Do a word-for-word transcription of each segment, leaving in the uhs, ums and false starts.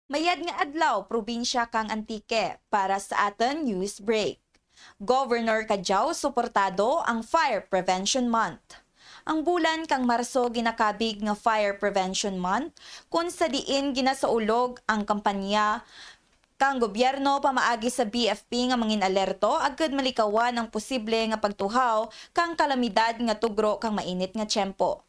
Mayad nga adlaw, probinsya kang Antique, para sa atun news break. Governor Cadiao suportado ang Fire Prevention Month. Ang bulan kang Marso ginakabig nga Fire Prevention Month, kun sa diin ginasaulog ang kampanya kang gobyerno pamaagi sa B F P nga mangin-alerto agud malikawan ang posible nga pagtuhaw kang kalamidad nga tugro kang mainit nga tiyempo.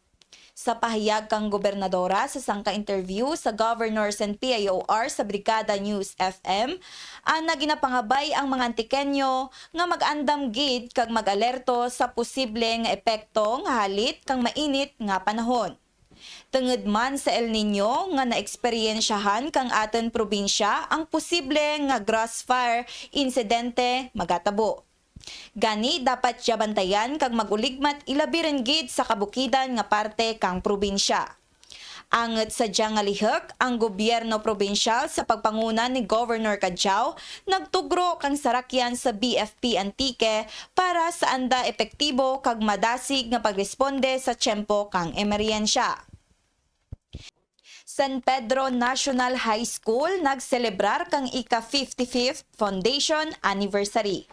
Sa pahayag kang gobernadora sa sangka interview sa Governors and P I O R sa Brigada News F M, ana ginapangabay ang mga Antiqueño nga mag-andam gid kag mag-alerto sa posible nga epekto nga halit kang mainit nga panahon. Tungud man sa El Niño nga naeksperyensyahan kang atun probinsya, ang posible nga grass fire insidente magatabo. Gani, dapat dya bantayan kag mag-uligmat, ilabi run gid sa kabukidan nga parte kang probinsya. Angut sa dya nga lihuk, ang gobyerno probinsyal sa pagpanguna ni Governor Cadiao nagtugro kang sarakyan sa B F P Antique para sa anda epektibo kag madasig nga pagresponde sa tiyempo kang emerhensya. San Pedro National High School nagselebrar kang ika fifty-fifth Foundation Anniversary.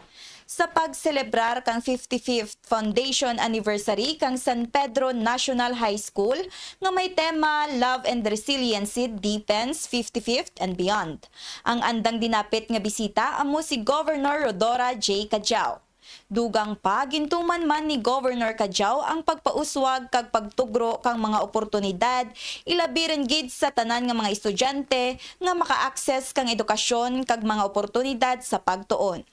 Sa pagselebrar kang fifty-fifth Foundation Anniversary kang San Pedro National High School nga may tema Love and Resiliency Deepens fifty-fifth and Beyond, ang andang dinapit nga bisita amo si Governor Rhodora J. Cadiao. Dugang pa, gintuman man ni Governor Cadiao ang pagpauswag kag pagtugro kang mga oportunidad, ilabi run gid sa tanan nga mga estudyante nga maka-access kang edukasyon kag mga oportunidad sa pagtuon.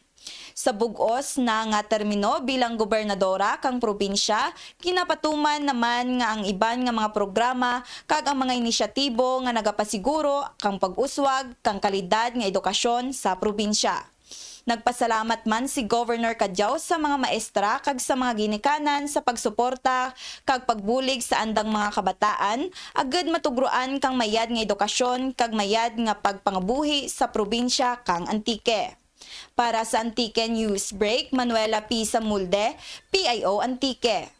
Sa bug-os na nga termino bilang gobernadora kang probinsya, ginapatuman na man nga ang iban nga mga programa kag ang mga inisyatibo nga nagapasiguro kang pag-uswag kang kalidad nga edukasyon sa probinsya. Nagpasalamat man si Governor Cadiao sa mga maestra kag sa mga ginikanan sa pagsuporta kag pagbulig sa andang mga kabataan, agud matugroan kang mayad nga edukasyon kag mayad nga pagpangabuhi sa probinsya kang Antique. Para sa Antique News Break, Manuela P. Samulde, P I O Antique.